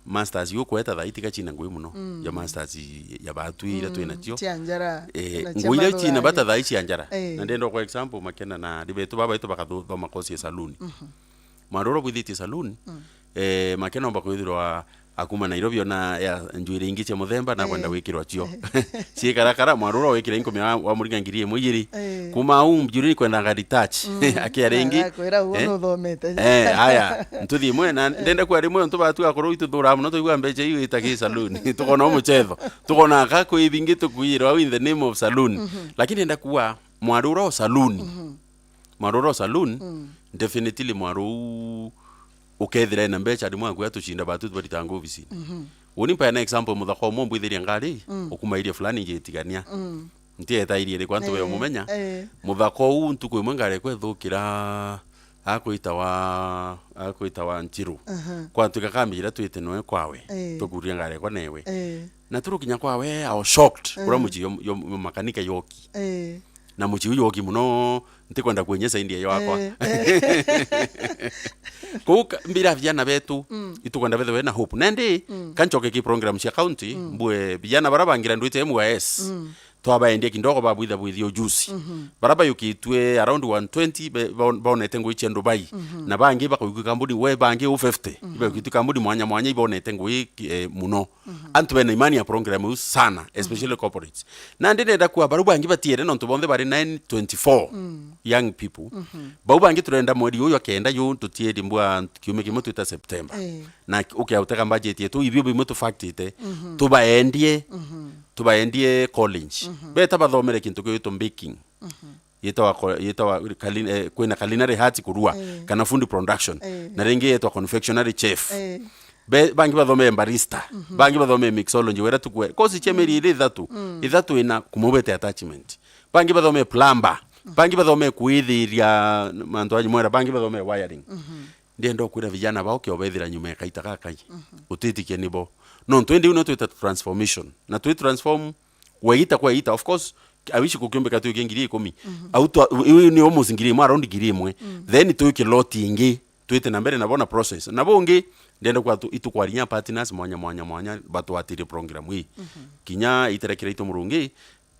masters yukweta thaa itiga china ngui muno ya masters ya batwi iria twina cio. Cia njara, eh, na cia ngui iria china bata thaa ici cia njara. Eh. Na ndenda kwa example, Makena na ari betu baba betu bakathoma course ya saloon. Mwaruro bwithitie saloon, eh, Makena omba kwithirwa akuma Nairobi ona ya njuiri ingi cia muthemba na kwenda gwikirwa cio. Ciikarakara, mwaruro wikira inkumi wa, wa muringa ngiri imwe igiri. Eh. Kuma au njuiri kwenda nga retouch. Akia ringi. Akwira uo nuthomete. Eh, aya, ntuthi imwe na ndenda kwa rimwe ntu batu akorwo ituthura muno tuigua mbecha iu itaki saloon. Tukona umuchetho. Tukona ka kwi bingi tukuirwa au in the name of saloon. Lakini ndenda kuwa mwaruro o saloon. Mwaruro saloon, definitely mwaruu ukethira ena mbecha, arimwe aku atucinda batu baritanga obisini. Uni mpaya na example, muthaka umwe mbwithiria ngari, ukuma iria fulani njitigania. Ntieta iria iriku antu be umumenya. Eh. Muthaka uu ntuku imwe ngari kwethukira akwitawa, akwitawa Nchiru. Kwatuika kambi iria twite noe kwawe, tukuria ngari kwa newe. Eh. Na turukinya kwawe, I was shocked. Ura mucii yo, yo makanika yoki. Eh. Na mucii uyu woki muno, ntikwenda kuenya saindi eyo yakwa. Eh. Kou ka-, mbira vijana betu, itukwenda bethe wena hope. Nendi, kanchoke ki program cia county, mbue vijana bara bangira ndwite M Y S. Twabaendia kidogo babwitha bwithia ujuzi. Bara bayukitwe around one twenty be-, bon-, bonete ngui cia Dubai. Na bangi bakaigua kambuni we bangi u fifty. Ibayukitwe kambuni mwanya mwanya ibonete ngui ki-, eh, muno. Antu bena imani ya program iu sana, especially corporates. Na ndinenda kuwa baru bangi batiere nontu bonthe bari nine twenty-four young people. Bau bangi turenda mweri uyu wa kenda yu tutieri mbua kiumia kimwe twita September. Eh. Na ukiautega budget yetu, ibio bimwe tufaktite, tubaendie, tubaendie college. Beta bathomere kintu kiwitwa baking. Yetawa ko-, yetawa culin-, eh, kwina culinary arts kurua, eh, kana food production. Eh. Na ringi yetwa confectionery chef. Eh. Be-, bangi bathome barista, bangi bathome mixology, wera tukwe. Course cia mieri iri ithatu, ithatu ina kumubete attachment. Bangi bathome plumber, bangi bathome kwithiria mantu anyu mwera, bangi bathome wiring. Ndienda ukwira vijana bao kiobethira nyuma ya kaita gakai. Utitikia nibo. No, twendi uno twita transformation. Na twi transform Wegita kwa egita, of course, I wish kukiumbika tuike ngiri ikumi. Au twa-, iu ni almost ngiri imwe, around ngiri imwe. Then tuike lot ingi, twite na mbere nabo na process. Na bungi, ndenda kwa tu-, itukwaria partners mwanya, mwanya, mwanya, batwatire program ii. Mhm. Kinya itera kira itu Murungi,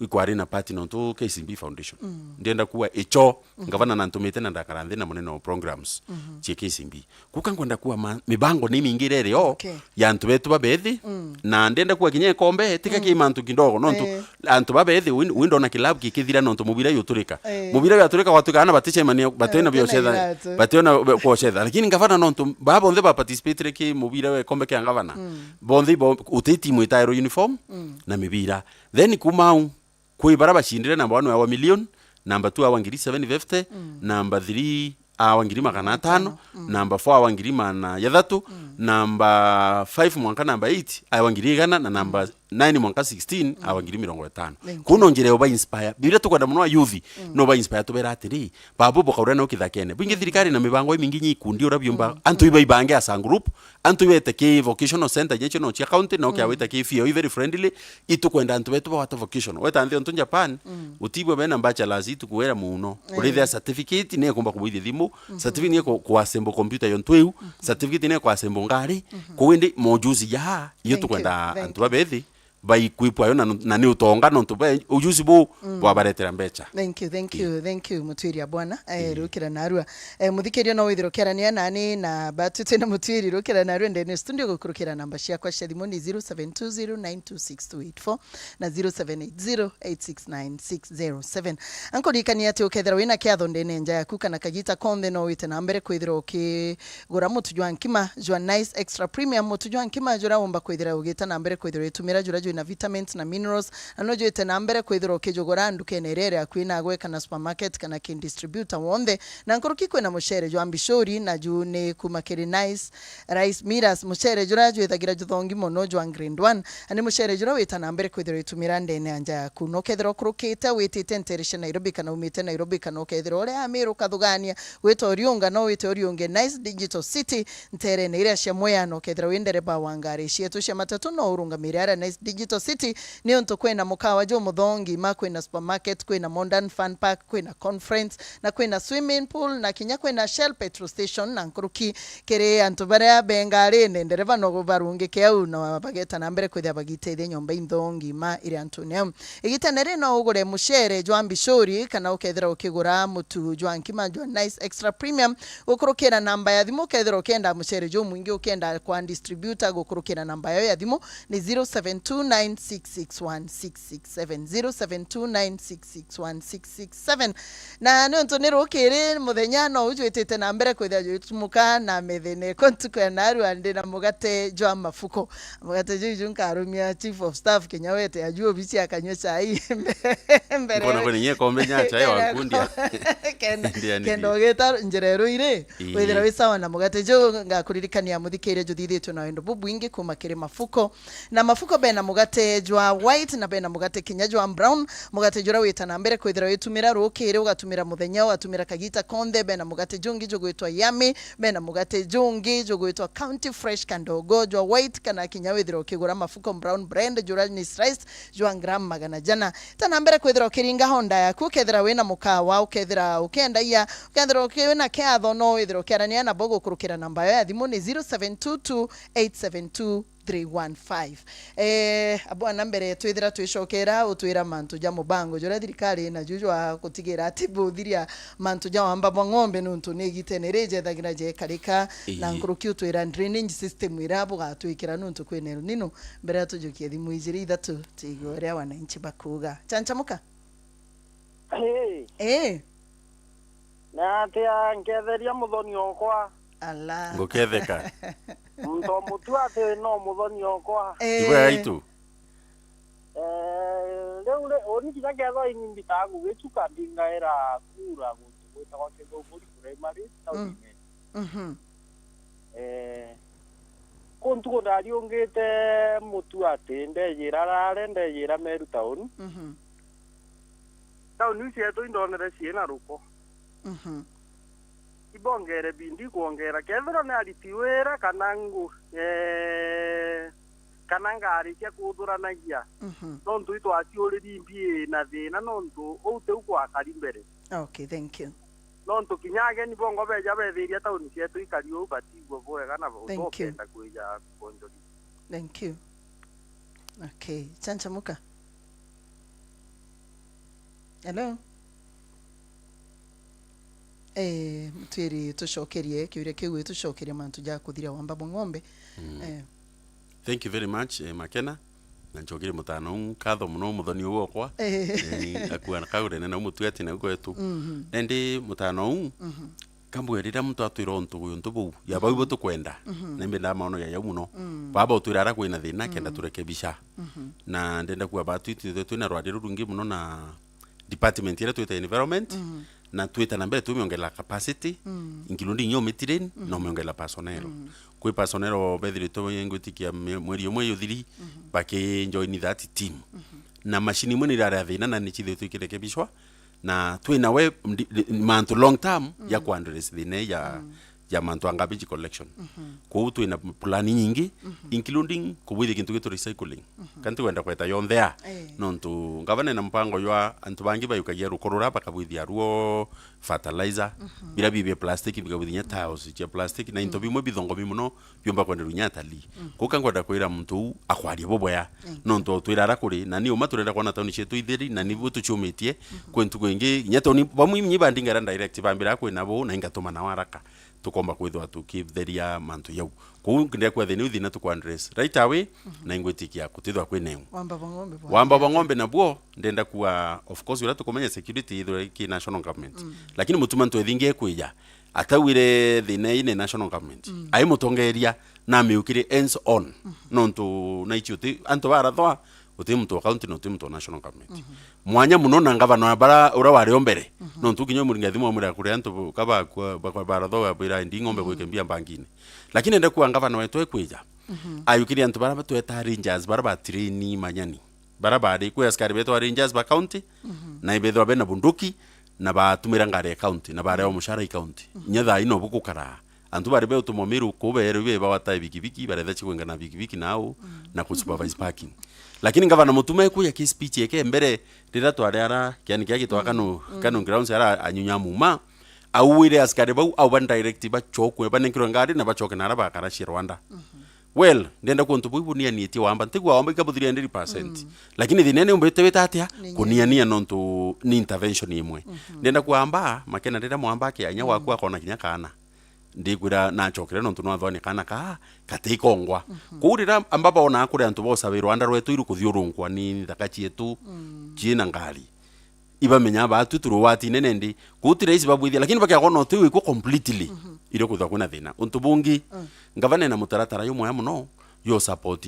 ikwari na party nontu K C B Foundation. Mm. Ndenda kuwa icho, mhm, ngavana nantumite na ndakara nthi na munene wa programs, mhm, cia K C B. Kuka ngwenda kuwa ma-, mibango ni mingi irere o, okay, ya antu betu babethi, mm, na ndenda kuwa kinya ikombe, tika, mm, ki mantu kidogo, nontu, eh, antu babethi, wi-, wi ndona club gikithira nontu mubira yuturika. Eh. Mubira yaturika, gwatuika ana baticemania, bationa, eh, biocetha, iratu, bationa be-, kuocetha. Lakini ngavana nontu, baba bonthe ba participate ki mubira wa ikombe kia ngavana. Mm. Bonthe ibo, uti timu itairwo uniform, mm, na mibira. Then kuma au, kwi bara bacindire, number one awa million, number two awa ngiri seven fifty, mm, number three awa ngiri magana atano, mm, number four awa ngiri magana jathatu, mm, number five mwanka number eight awa ngiri igana, na number, mm, nine mwanka sixteen, mm, awa ngiri mirongo itano. Thank you. Kuno njira yo ba inspire. Biria tukwenda muno a youth, mm, no ba inspire tubera atiri, babu bukauria no kithakene. Bwingi, mm, thirikari na mibango imingi nyi ikundi uria biumba, mm, antu, mm, ibaibange as a group, antu ibete ki vocational center nyecho no cia county, no kia, mm, wita ki fio very friendly, itukwenda antu betu bagwate vocation. Weta nthi ontu Japan, mm, utibwe bena bachelors itukuwera muno. Eh. Urithia certificate ni kumba kubuithia thimu, mhm, certificate ni ku, ku assemble computer yontu iu, mhm, certificate ni ku assemble ngari, mhm, kuindi mojuzi ya, iyo, thank you, tukwenda, thank you, antu babethi, baikuipwa yo na, na ni utonga nontu be ujuzi bu, mm, bwabaretera mbecha. Thank you, thank you, thank you, Mutwiria bwana. Eh, ii, rukira narua. Eh, muthikiria no withirwo kiarania nani na batu twina Mutwiri rukira narua ndene studio gukurukira namba ciakwa cia thimu ni zero seven two zero nine two six two eight four na zero seven eight zero eight six nine six zero seven. Ankuririkania ati ukethira wina kiatho ndene nja yaku kana kagita konthe no wite na mbere kwithirwa uki gura mutu jwa nkima jwa Nice Extra Premium, mutu jwa nkima juria umba kwithira ugita na mbere kwithirwa itumira juria jwina vitamins na minerals, na no jwite na mbere kwithirwa ukijugura ndukene iria iri akui nagwe kana supermarket kana ki distributor wonthe. Na nkuruki kwina mucere jwa mbicuri, na ju ni kuma kiri Nice Rice Millers, mucere juria jwithagira juthongi mono jwa grade one, na ni mucere juria wita na mbere kwithirwa itumira ndene ya nja yaku. No kethirwa ukurukite witite ntere cia Nairobi kana umite Nairobi kana ukethirwa uri Amiru kathugania, gwita Uriunga, no wite Uriunge Nice Digital City, nterene iria cia Mwea, na ukethirwa wi ndereba wa ngari cietu cia matatu, no urungamire aria Nice Digital City, niuntu kwina mukawa jumuthongi, ma kwina supermarket, kwina modern fun park, kwina conference, na kwina swimming pool, na kinya kwina Shell petrol station, na nkuruki kiri antu baria be ngarine, ndereba no barungike au, na bageta na mbere kwithia bagitethia nyomba inthongi ma iri antune au. Igitene ri no ugure mucere jwa mbicuri, kana ukethira ukigura mutu jwa nkima jwa Nice Extra Premium, gukurukira namba ya thimu, ukethira ukienda mucere jumwingi, ukienda kwa distributor, gukurukira namba yao ya thimu ni zero seven two nine six six one six six seven, zero seven two nine six six one six six seven. Na niuntu ni rukiri, muthenya no ujwitite na mbere kwithia jwitumuka na mithina iko ntuku ya narua ndi na mugate jwa mafuko. Mugate juu ju nkarumia chief of staff kinya wete ajua obici akanyua chai mbere. Mbona kwani nye kombe nya chai wa nkundia? Kenda, kenda ugita njira iru iri, ii, withira wi sawa na mugate juu. Ngakuririkania muthikiria juthithitwe na wendo bubwingi kuma kiri mafuko. Na mafuko bena mugate jwa white na bena mugate kinya jwa brown. Mugate jura wita na mbere kwithira witumira rukiri, ugatumira muthenya, ugatumira kagita konthe. Bena mugate jungi jugwitwa Yummy, bena mugate jungi jugwitwa County Fresh Kandogo jwa white, kana kinya withira ukigura mafuko brown bread jura ni sliced jwa gram magana jana. Ita na mbere kwithira ukiringa honda yaku, ukethira wina mukawa, ukethira ukiendagia, ukethira uki-, wina kiatho, no withira ukiarania nabo gukurukira namba yao ya thimu ni zero seven two two eight seven two three one five. Eh, abwana mbere twithira twicokera utwira mantu ja mubango juria thirikari ina ju jwa gutigira ati buthiria mantu ja wamba bwa ng'ombe, nuntu ni igitene ri jethagira jekarika na, ii, nkuruki utwira drainage system iria bugatwikira nuntu kwina El Nino. Mbere ya tujukie thimu ijiri ithatu, tuigue uria wananchi bakuuga. Chanchamuka. Ii. Ii. Na atia nketheria muthoni okwa? Ala. Nguketheka. Muntu omutua ati no muthoni okwa. Ii. Ibo ya itu. Eh, riu ri, uni kinya ketho ini mbitaa gugichuka ndingaira kura guntu gwitagwa Kithumburi Primary, mm, tauni nene. Mhm. Eh, ku ntuku ndariungite mutu ati ndejira rare, ndejira Meru Town. Mhm. Town iu cietu indonere ciina ruko. Mhm. Ibongere bindi kwongera. Kethirwa ni ariti wira kana ngu-, eh, kana ngari cia kuthuranagia. Mhm. Nontu itwaciuriri mbi na thina nontu uu tiu gwakari mbere. Okay, thank you. Nontu kinya ageni bongo beja bethiria tauni cietu ikari uu, batigwe bwega na Thank you. Bokenda kwija kwonjoria. Thank you. Okay, chanchamuka. Hello? Eh, twiri tucokerie kiuria kiu, tucokerie mantu ja kuthira wamba bwa ng'ombe. Mm. Eh. Thank you very much, eh, Makena. Na ncokerie mutano uu nkatho muno, muthoni uu okwa. Eh. Eh, akua na kaurene na mutu ati na gwetu. Mhm. Endi mutano uu, mhm, kambwe riria muntu atwira untu uyu untu buu, ya bau, mhm, ibo tukwenda. Mhm. Na imbe ndamaono ya yau muno. Mm. Baba utwira ara kwina thina, kenda, mm, turekebisha. Mhm. Na ndenda kuga batu itwithwe twina rwari rurungi muno na department iria twita environment, mm, na twita na mbere tumiongerera capacity, mm, including yo mitrain, mm, na umiongerera personnel. Mm. Kwi personnel bethiritwe ngwitikia mwe-, mweri umwe yuthiri, mhm, bakijoin that team. Mhm. Na machine imwe nirari a thina na nichithiritwe ikirekebishwa, na twina we ndi-, ndi-, mantu long term ya, mm, kuaddress thina ya, mm, ya mantu a garbage collection. Mhm. Kwou twina plan nyingi, mhm, including kubwithia kintu gitwa recycling. Mhm. Kana ntikwenda kweta yonthe ya, eh, nontu ngavana ena mpango jwa antu bangi bayukagia rukoro ruria bakabwithia ruo fertilizer, mhm, biria bibia plastic bikabwithia nya tiles cia plastic, na into, mm, bimwe bithongomi muno biumba kwenderwa inya atalii. Mm. Kwou ka nkwenda kwira muntu uu akwaria bubwea, mm, nontu twira ara kuri, na ni uma turenda kwona tauni cietu itheri, na nibu tuciumitie, mhm, kwi ntuku ingi, inya tauni bamwe inya bandingara direct bambira kwina buu, na ingatuma nao haraka. Tukomba kwithwa tukitheria mantu jau. Kwou ndekwa thina iu thina tuku address right away, mhm, na ingwitikia kutithwa kwina iu. Wamba bwa ng'ombe bwa Wamba bwa ng'ombe nabuo, ndenda kuga, of course, uria tukumenya security ithwe ki national government. Mm. Lakini mutuma ntu ethingi ekwija, atauire thina ii ni national government. Mm. Ai mutongeria, na amiukire hands on. Mhm. Nontu naichi uti, antu barathwa, uti muntu wa county na uti muntu wa national government. Mhm. Mwanya muno na ngavana wa bara, uria wari o mbere. Mhm. Nontu kinya Muringi athimwa amwira kuria antu bo-, kaba kwa, bakwa barathwa bwira ndi ng'ombe, mhm, bwike mbia mbangine. Lakini enda kuga ngavana wetu ekwija. Mhm. Ayukirie antu bara batweta rangers, bara ba train manyani. Bara bari kwi askari betu ba rangers ba county, mhm, na ibethwa bena bunduki, na batumira ngari ya county, na barewa mushara i county. Mhm. Inya thaa ino bugukaraa. Antu bari beutumwa Miru kuu beerwe ibe bawatae bikibiki, baretha chikwingana bikibiki nao, mm, na ku supervise parking. Lakini ngavana Mutuma ekuya ki speech yake mbere, riria twari ara kiani kia gitwa, mm, Kanu, mm, Kanu grounds ara anyunya muma, auwire askari bau, au ban direct bachokwe, banenkirwe ngari na bachoke nara bakara cia Rwanda. Mhm. Well, ndenda kuontu bui bunianitie wamba, ntigwa wamba ikabuthiria hundred percent. Mm. Lakini thina ni umbite wita atia? Ni kuniania nontu ni intervention imwe. Mhm. Ndenda kuamba, Makena riria mwamba akianya, mm, waku akona kinya kana. Ndikwira nachokere nontu nwathwani kana kaa gatikongwa. Mhm. Kuu riria amba boona kuri antu bosa wi Rwanda rwetu iru kuthiurunkwa ni nthaka cietu, mm, ciina ngari. Ibamenya baatu turi ugwatine nendi. Kuu ti raisi babwithia, lakini bakiakwona uti wikwo completely, mhm, irio kwithwa kwina thina. Untu bungi, mm, ngavana ena mutaratara jumwega muno, yo support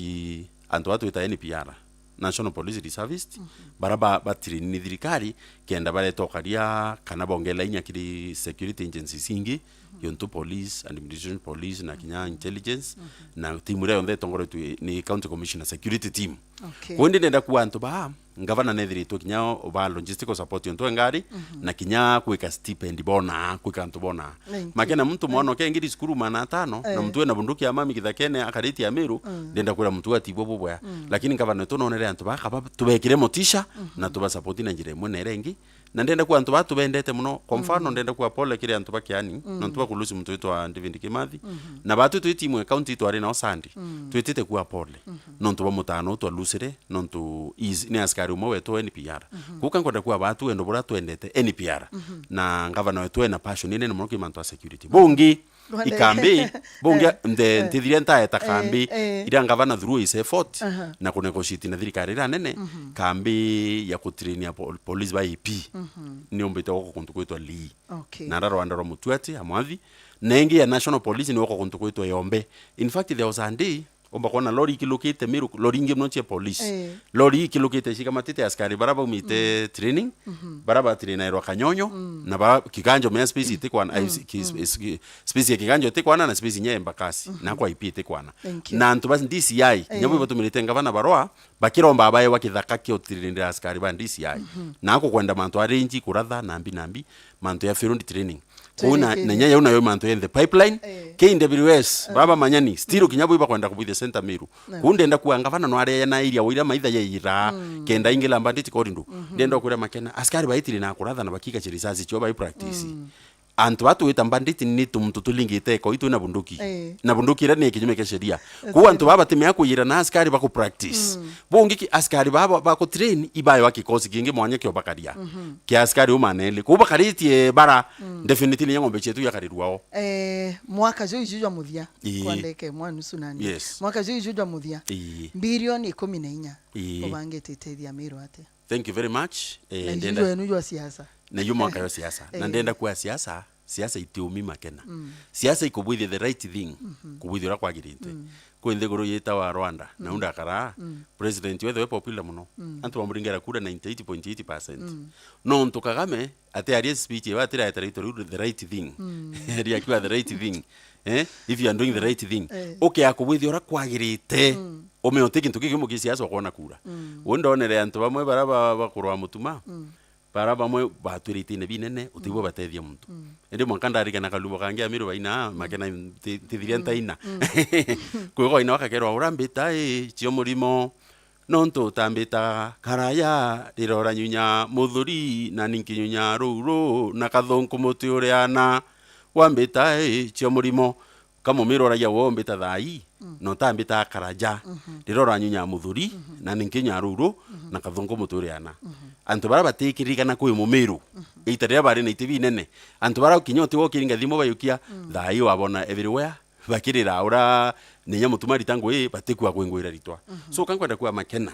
antu aa twita N P R. National Police Reservist, mhm, bara ba, batrain ni thirikari, kenda bareta ukaria kana bongela inya kiri security agencies ingi, mhm, yontu police, administration police, na kinya intelligence, mhm, na timu iria yonthe itongoretwe ni County Commissioner Security Team. Okay. Kwou ndi ndenda kuga antu baa, ngavana nethiritwe kinya ba logistical support yontu e ngari, mhm, na kinya kwika stipend bona, kwika antu bona. Thank you. Makena muntu mwana oke ngiri cukuru maana atano, na, eh, muntu ena bunduki ya mami kithakene, akariti ya Miru, mm, ndenda kwira muntu atibwo bubwea. Mm. Lakini ngavana wetu nonere antu baka ba, tubekire motisha, mhm, na tuba support na njira imwe na iria ingi. Na ndenda kuga antu baa tubendete muno. Kwa mfano, mm, ndenda kuga pole kiri antu ba Kiani, mm, nontu ba kulusi muntu witwa David Kimathi. Mhm. Na batu twi timu ya county twari nao Sunday. Mm. Twitite kuga pole. Mhm. Nontu ba mutano twalusire, nontu is, ni askari umwe wetu wa N P R. Mhm. Kuka nkwenda kuga batu wendo bura twendete N P R. Mhm. Na ngavana wetu ena passion inene muno ki mantu a security. Bungi, Rwanda. Ikambi, bungi, eh, nde, eh, ntithire ntaeta, eh, kambi, eh, ira ngavana through his effort, aha, na kunegotiate na thirikari ira nene, mhm, kambi ya kutrainia pol-, police ba A P. Mhm. Ni umbite goko kuntu kwitwa Lee. Okay. Na ara Rwanda rwa Mutuati, Amwathi. Na ingi ya National Police ni goko kuntu kwitwa Yombe. In fact, there was a day, umba kwona lori ikilukite Miru, lori ingi muno cia police. Eh. Lori ikilukite cikamatite askari bara baumite, mm, training, mhm, bara batrainairwa Kanyonyo, mm, na bara Kiganjo mea space, mm, itikwana, ai, mm, ki-, mm, is-, ki-, space ya Kiganjo itikwana na space inya ya Embakasi, mhm, na kwa I P itikwana. Thank you. Na antu ba D C I, eh, nyabo batumirite ngavana barua, bakiromba baewa kithaka kia utirindira askari ba D C I. Mhm. Na ako kwenda mantu a range, kuratha, na mbi, na mbi, mantu ya field training. Kuu na, na inya yau nayo mantu ya in the pipeline, eh, K W S, eh, baba manyani, still, mm, kinya bwi bakwenda kubwithia Center Miru. Eh. Kuu ndenda kuga ngavana no aria na iria wira maitha ya ira, mm, kenda ingila bandit corridor. Mhm. Ndenda kwira Makena, askari baitiri na kuratha na bakika risasi cio bai practice. Mm. antu ba twita bandit ni tumuntu tulingite iko itwi na bunduki. Eh. Na bunduki iria ni kinyume kia sheria. Kwou antu baba batimea kuyira na askari baku practice. Mm. Bungi ki askari baba baku train ibayo wa kikosi kingi mwanya kio bakaria. Mhm. Kia askari umaneli. Kwou bakaritie bara, mm, definitely ng'ombe cietu yakarirwa o. Eh, mwaka juu juu jwa muthia. Ii. Kwa ndeke mwa nusu nani. Yes. Mwaka juu juu jwa muthia. Ii. Bilioni ikumi na inya. Ii. Ubangite itethia Miru atia? Thank you very much. Eh, na ndenda iju jwenu jwa siasa. Na yu mwaka yo siasa. Na eh, ndenda kuwa siasa, siasa itiumi makena. Mm. Siasa ikubwithia the right thing, mhm, kubwithia uria kwagirite. Mm. Kwi nthiguru yitawa Rwanda, na, mm, undakara, mm, president wethe we popular muno. Mm. Antu bamuringera kura ninety eight point eight percent. Mm. Nontu Kagame atiaria speech iwe atiraetera itu riu the right thing. Mm. Riakiwa the right thing. Eh? If you are doing the right thing. Eh. Ukia kubwithia uria kwagirite. Mm. Ume uti kintu kikiumu ki siasa ukwona kura. Mm. Uu ndonere antu bamwe bara ba-, bakurwa mutuma. Mm. Bara bamwe batwire itine binene, utibo, mm, batethia muntu. Mm. Indi mwanka ndarikana kalumo kangi Amiru baina, mm, makena nti-, ntithiria, mm, ntaina. Mm. Kwigwa ina wakakerwa, "Urambita ii, cio murimo, nontu utambita karaya, rirora nyunya muthuri, na ninkinyunya ruru, na kathunku muti uriana, wambita ii, cio murimo." Kamumiru oragia, "Wombita thaa ii, mm, na utambita karaja, mhm, rirora nyunya muthuri, mhm, na ninkinya ruru, mhm, na kathungu mutureana." Mhm. Antu bara batikiririkana kwi mumiru, mhm, ita riria bari na iti binene, antu bara kinya uti wokiringa thimu bayukia, mm, thaa ii wabona everywhere, bakirira ura ninya mutumari ta ngui, batikua kwingwira ritwa. Mhm. So, kankwenda kuwa makena.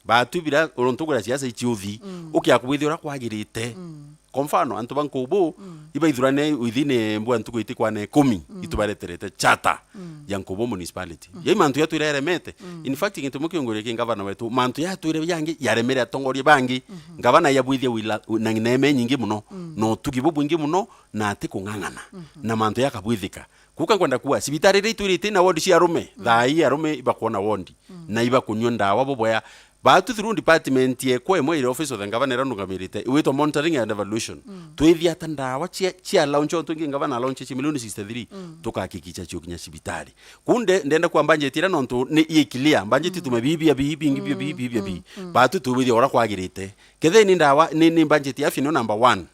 Batu bira uruntu gwira siasa ichiuthi, mm, ukia kubwithia uria kwagirite. Mm. Kwa mfano, antu ba Nkubu, mm, ibaithurane within mbua ntuku itikwana ikumi, mm, itubareterete charter, mm, ya Nkubu municipality. Mm. Yai mantu yatwire yaremete. Mm. In fact, gintu kimwe kiungwire ki ngavana wetu, mantu yatwire yangi yaremere atongoria bangi. Mhm. Ngavana yabwithia wila, na neeme nyingi muno, mm, na utugi bubwingi muno, na ati kung'ang'ana. Mhm. Na mantu yakabwithika. Kuka nkwenda kuwa, cibitari iria itwirite na ward cia arume, mm, thaa ii arume ibakwona ward, mm, na ibakunyua ndawa bubwea. Batu through department yekwa imwe iri office of the governor iria ndungamirite, iwitwa monitoring and evaluation. Mm. Twithia ata ndawa cia, cia launch o twingi ngavana launch cia milioni sixty-three, mm, tukahakikisha ciokinya cibitari. Kunde, ndenda kuwa budget iria nontu ni i clear, budget, mm, tume bibia, bibia, bibia, mm, bibia, mm, bibia. Mm. Batu tuwithia uria kwagirite. Kethe ni ndawa, ni, ni budget ya afya niyo number one.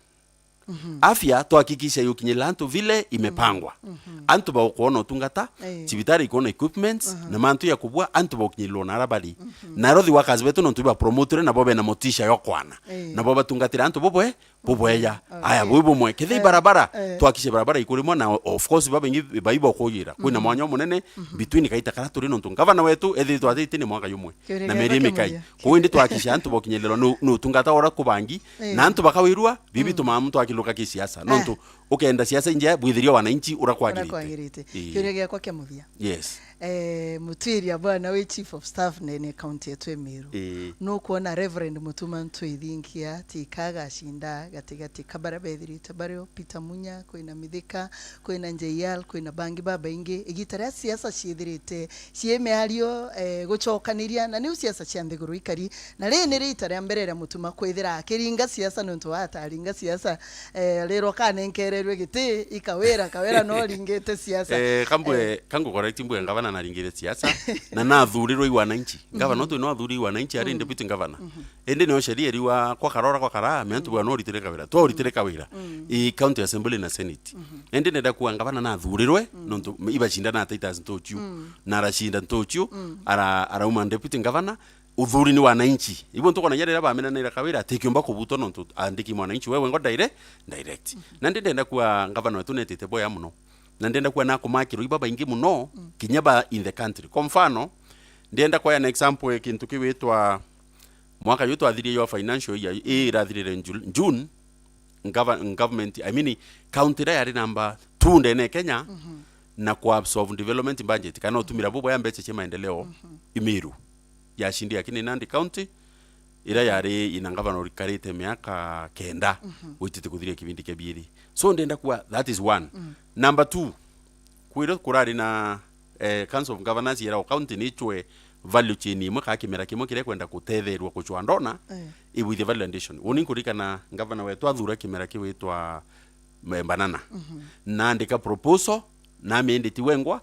Mhm. Afya twahakikisha yukinyirira antu vile imepangwa. Mhm. Antu bakwona utungata, eh, cibitari ikwona equipments, mhm, na mantu ya kubua, antu bagukinyirwa na arabari. Mhm. Na health workers betu nontu ibapromotire nabo bena motisha yo kwana. Eh. Nabo batungatira antu bubwe, bubweya. Okay. Aya, bui bumwe. Kethe, eh, barabara, eh, twakishe barabara ikurimwa na, of course, babaingi baiba kuyira. Kwina, mhm, mwanya munene, mhm, between kaita kara turi nontu ngavana wetu ethitwe atite ni mwaka yumwe. Kiuria na giakwa mieri mikai. Kimuthia. Kwou indi twakisha antu bokinyirwa nu, nu utungata uria kubangi, eh, na antu bakawirua, bibi, mm, tumaa muntu akiluka ki siasa. Ah. Nontu ukenda siasa injea, bwithiria wananchi uria kwagirite. Uria kwagirite. Ii. Kiuria giakwa kia muthia. Yes. Eh, mutwiria bwana wi chief of staff ndene ya county yetu ya Meru. Ii. Nukwona Reverend Mutuma Ntwithinkia, tika agacinda gatigati ka baria bethirite bario, Peter Munya, kwina Mithika, kwina J L, kwina bangi babaingi. Igita ria siasa ciithirite cii miario, eh, gucokaniria, na niu siasa cia nthiguru ikari. Na riri ni riita ria mbere ria Mutuma kwithira akiringa siasa, niuntu wa ataringa siasa, eh, riro kanenkererwe giti ikawira, kawira no ringite siasa. Eh, kambwe, eh, kangu correct mbwe ngavana naringire siasa, na nathurirwe i wananchi. Ngavana, mhm, utu no athuri i wananchi, ari, mhm, deputy governor. Mhm. Indi nio sheria iriwa kwa karora kwa karaa, me antu, mm, bwa no ritire kawira. Twa ritire kawira. Mm. I county assembly na senate. Mhm. Indi nenda kuwa ngavana nathurirwe, mm, nontu ibacindana na Titus Ntuchu. Mm. Na aracinda Ntuchu, mm, ara-, arauma deputy governor, uthuri ni wananchi. Ibo ntukonagia riria bamenanira kawira, atikiumba kubutwa nontu andiki mwananchi wewe ngo dire-, direct. Mhm. Na ndi ndenda kuwa ngavana wetu netite boya muno. Na ndenda kuwa nakumakirwa iba baingi muno, mm, kinya ba in the country. Kwa mfano, ndenda kuwa an example ya kintu kiwitwa mwaka yu twathirie yo financial year, ii irathirire Ju-, June, gov-, government, I mean, county iria yari number two ndene ya Kenya, mhm, na ku absorb development budget, kana utumira bubwea mbeca cia maendeleo, mhm, i Meru. Yacindi, lakini Nandi County, iria yari ina ngavana urikarite miaka kenda, mhm, witite kuthiria kibindi kia biiri. So, ndenda kuwa, that is one. Mm. Number two, kwirwo kurari na, eh, Council of Governors yera o county ni ichwe value chain imwe, kana kimera kimwe kiria kwenda kutetherwa kuchwa ndona, eh, ibwithie value addition. Uni nkurikana ngavana wetu athura kimera kiwitwa, eh, banana. Mhm. Naandika proposal, na amendeti wengwa,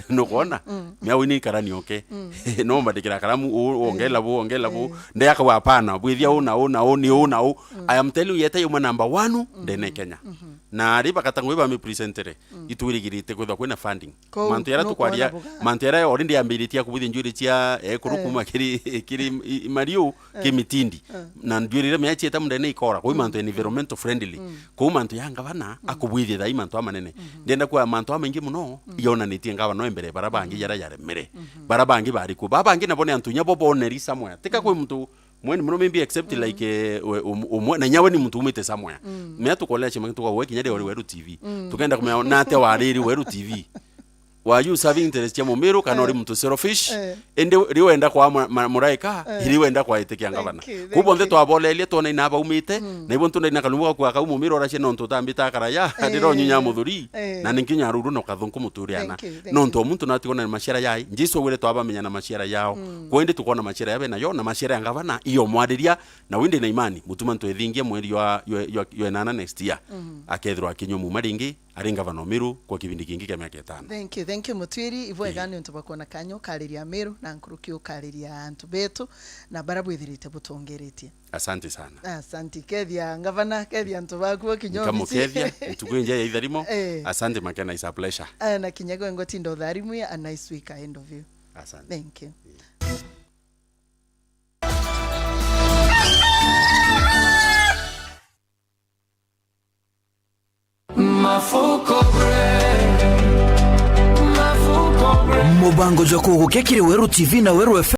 nukwona? Mm. Miau ni karani oke. Mm. No mbandikira karamu, u-, u-, ongela bu, ongela bu. Eh. Nde akawa hapana, bwithia u na u na u, ni u na u. Mm. I am telling you, yeta yumwe number one, mm, ndene Kenya. Mhm. Na ari bagata ngui bamipresentere, itwirigirite kwithwa kwina funding. Kou mantu yaria nukwona tukwaria, buga. Mantu yaria already yambiritie ya kubwithia njwiri cia ekuru kuma kiri, kiri i-, i-, mariu, ki mitindi. Na njwiri iria mea cieta mundene ikora. Kou mantu environmental friendly. Kou mantu ya ngavana akubwithia thai mantu amanene. Ndenda kwa mantu amaingi muno, yonanitie ngavana no embere bara bangi jaria jaremere. Bara bangi bari ku. Ba bangi nabo ni antu inya bo boneri somewhere. Tika kwi muntu mweni muno maybe except like, eh, we, um, umwe, na inya we ni muntu umite somewhere. Mea tukolea chima tukagwe kinya ri ori Weru T V. Tukenda kumenya na atia wariri Weru T V. Were you serving interest cia Mumiru kana uri muntu selfish? Indi ri wenda kwa ma-, ma-, muraika, ri wenda kwa itikia ngavana. Thank you, thank you. Kubo nthe twabolerie twona ina baumite, na ibo ntunda ina kalumbu gakua kau Mumiru oracia nontu utambita akaraya, ndiro nyunya muthuri, na ninki nyaruru no kathunku muturia na. Nontu o muntu natigo na maciara yai, Jesu wire twabamenya na maciara yao. Kwa indi tukona maciara yabe nayo, na maciara ya ngavana, iyo mwariria, na windi na imani, mutuma ntwethingia mweri ywa, ywa, ywa, ywa enana next year. Akethirwa akinywa muma ringi, ari ngavana o Meru kwa kibindi kingi kia miaka itano. Thank you, thank you, Mutwiri. Ibwega ni untu bwa kuona kanya ukariria Meru na nkuruki ukariria antu betu na bara bwithirite butongeretie. Asante sana. Asante. Kethia ngavana, kethia antu baku kinya nkamukethia ntuku inje ya itharimo. Asante Makena, it's a pleasure. Eh, na kinya gwe ngotinda utharimwi, a nice week ahead of you. Asante. Thank you. Mafuko Break. Mafuko Break. Mubango jwa kugukia kiri Weru T V na Weru F M.